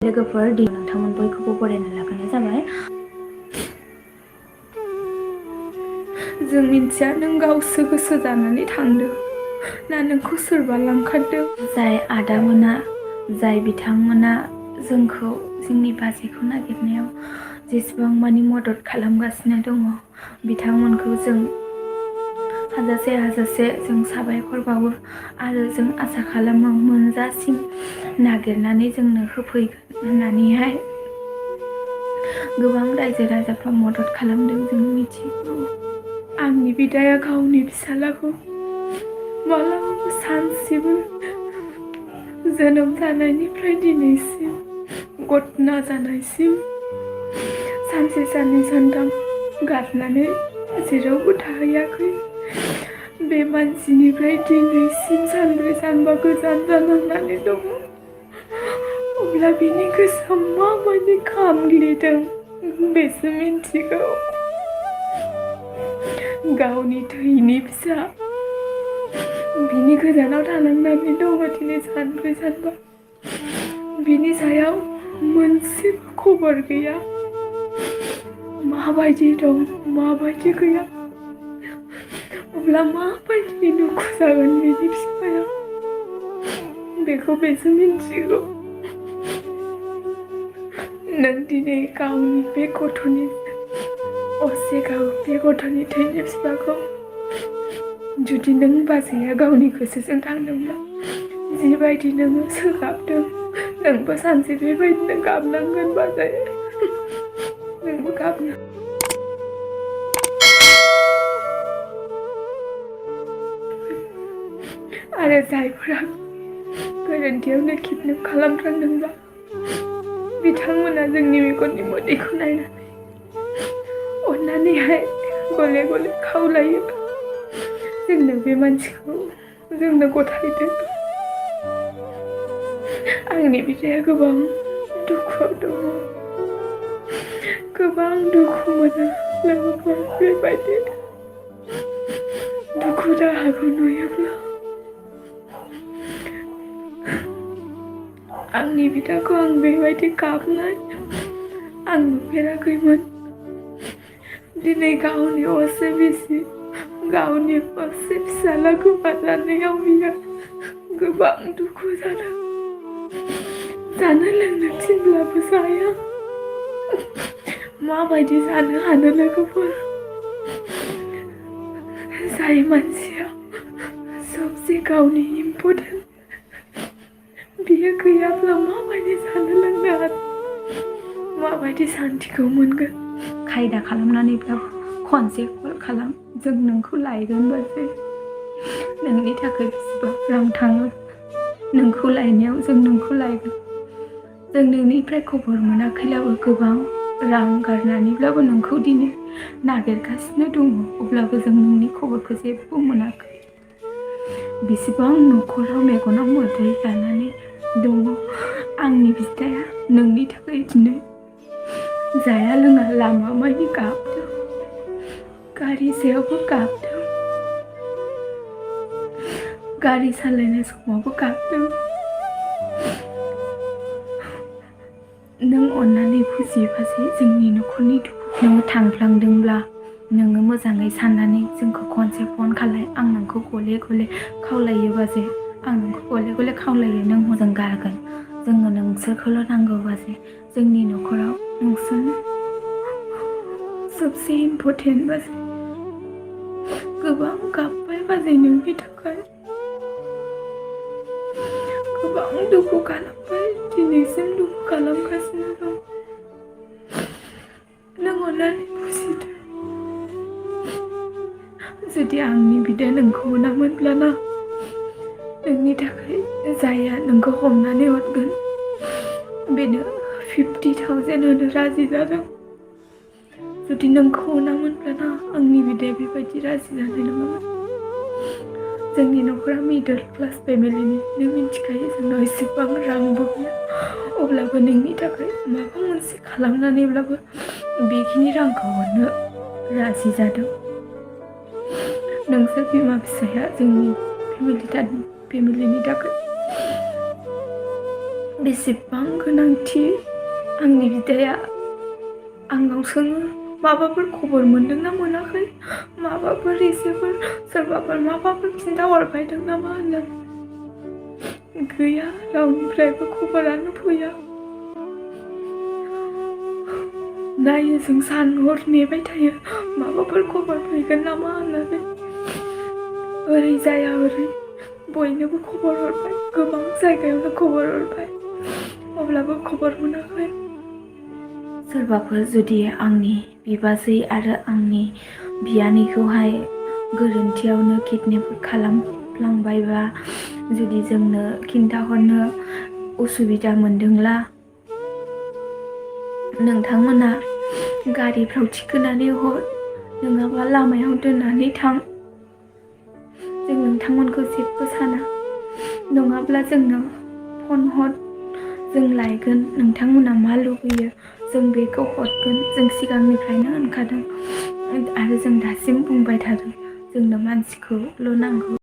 लोगोफोर नोंथांमोन बयखौबो बरायना लाग्रोनाय जाबाय। जों मिथिया नों गावसो गोसो जानानै थांदों ना नोंखौ सोरबा लांखारदों। जाय आदामोना जाय बिथांमोना जोंखौ जोंनि बाजैखौ नागिरनायाव जेसेबां मानि मदद खालामगासिनो दङ बिथांमोनखौ जों हाजासे जों साबायखर बावो आरो जों आसा खालामो मोनजासिम नागिरनानै जोंनो होफैगोन होननानैहाय। गोबां रायजो राजाफ्रा मदद खालामदों जों मिथिगौ। आंनि बिदाया गावनि फिसालाखौ मालाबाबो सानसेबो जोनोम जानायनिफ्राय दिनैसिम गथना जानायसिम सानसे साननै सानथाम गारनानै जेरावबो थाहैयाखै। बे मानसिनिफ्राय दिनैसिम सानब्रै सानबा गोजान जालांनानै दङ। अब्ला बिनि गोसोआव माबायदि खामग्लिदों बेसो मिन्थिगौ। गावनि थैनि फिसा बिनि गोजानाव थानांनानै दङ दिनै सानब्रै सानबा। बिनि सायाव मोनसेबो खबर गैया। माबायदि दं माबायदि गैया अब्ला माबायदि दुखु जागोन बिनि बिफाया बेखौ बेसो मिन्थिगौ। नों दिनै गावनि बे गथ'नि बे गथ'नि थैनि बिफाखौ जुदि नों बाजैया गावनि गोसोजों थांदोंब्ला जिबायदि नोङो सोगाबदों नोंबो सानसे बेबायदिनो गाबनांगोन बाजै। नोंबो गाबना आरो जायफोरा गोरोन्थियावनो किडनेप खालामफ्लांदोंब्ला बिथांमोना जोंनि मेगननि मोदैखौ नायनानै अन्नानैहाय गले गले खावलायो जोंनो बे मानसिखौ जोंनो गथायदो। आंनि बिदाया गोबां दुखुआव दङ। गोबां दुखु मोनो लोगोफोर। बेबायदि दुखु दाहाखौ नुयोब्ला आंनि बिदाखौ आं बेबायदि गाबनाय आं नुफेराखैमोन। दिनै गावनि असे बिसि गावनि असे फिसाला गोमाजानायाव बियो गोबां दुखु जादों। जानो लोंनो थिनब्लाबो जाया। माबायदि जानो हानो लोगोफोर। जाय मानसिया सबसे गावनि इम्परटेन्ट बियो गैयाब्ला माबायदि जानो लोंनो हानो माबायदि सान्थिखौ मोनगोन। खायदा खालामनानैब्लाबो खनसे कल खालाम जों नोंखौ लायगोन बाजै। नोंनि थाखाय बेसेबां रां थाङो नोंखौ लायनायाव जों नोंखौ लायगोन। जों नोंनिफ्राय खबर मोनाखैब्लाबो गोबां रां गारनानैब्लाबो नोंखौ दिनै नागिरगासिनो दङ। अब्लाबो जों नोंनि खबरखौ जेबो मोनाखै। बेसेबां न'खराव मेगनाव मोदै लानानै दङ आंनि बिदाया नोंनि थाखाय दिनै जाया लोङा लामा मानि गाबदों। गारि सायावबो गाबदों। गारि सालायनाय समावबो गाबदों। नों अन्नानै बुजि बाजै जोंनि न'खरनि दुखुखौ। नों थांफ्लांदोंब्ला नोङो मोजाङै साननानै जोंखौ खनसे फन खालाय। आं नोंखौ गले गले खावलायो बाजै। आं नोंखौ गले गले खावलायो नों मोजां गारगोन। जोंनो नोंसोरखौल' नांगौ बाजै। जोंनि न'खराव नोंसोरनो सबसे इम्परटेन्ट बाजै। गोबां गाबबाय बाजै नोंनि थाखाय। गोबां दुखु खालामबाय दिनैसिम दुखु खालामगासिनो दं। नों अन्नानै बुजिदो। जुदि आंनि बिदाया नोंखौ मोनामोनब्ला ना नोंनि थाखाय जाया नोंखौ हमनानै हरगोन बेनो 50,000 होनो राजि जादों। जुदि नोंखौ मोनामोनब्ला ना आंनि बिदाया बेबायदि राजि जानाय नङामोन। जोंनि न'खरा मिडल क्लास फेमिलिनि नों मिन्थिखायो जोंनाव एसेबां रांबो गैया। अब्लाबो नोंनि थाखाय माबा मोनसे खालामनानैब्लाबो बेखिनि रांखौ हरनो राजि जादों। नोंसोर बिमा फिसाया जोंनि फेमिलिनि थाखाय बेसेबां गोनांथि आंनि बिदाया आंनाव सोङो माबाफोर खबर मोनदोंना मोनाखै, माबाफोर एसेफोर सोरबाफोर माबाफोर खिन्थाहरबायदों नामा होननानै। गैया, रावनिफ्रायबो खबरानो फैया। नायो जों सान हर नेबाय थायो माबाफोर खबर फैगोन नामा होननानै। ओरै जाया ओरै बयनोबो खबर हरबाय, गोबां जायगायावनो खबर हरबाय, अब्लाबो खबर मोनाखै। सोरबाफोर जुदि आंनि बिबाजै आरो आंनि बियानैखौहाय गोरोन्थियावनो किडनेप खालामफ्लांबायबा जुदि जोंनो खिन्थाहरनो उसुबिदा मोनदोंब्ला नोंथांमोना गारिफ्राव थिखोनानै हर, नङाबा लामायाव दोननानै थां। जों नोंथांमोनखौ जेबो साना। नङाब्ला जोंनो फन हर, जों लायगोन। नोंथांमोना मा लुबैयो जों बेखौ हरगोन। जों सिगांनिफ्रायनो होनखादों आरो जों दासिम बुंबाय थादों जोंनो मानसिखौल' नांगौ।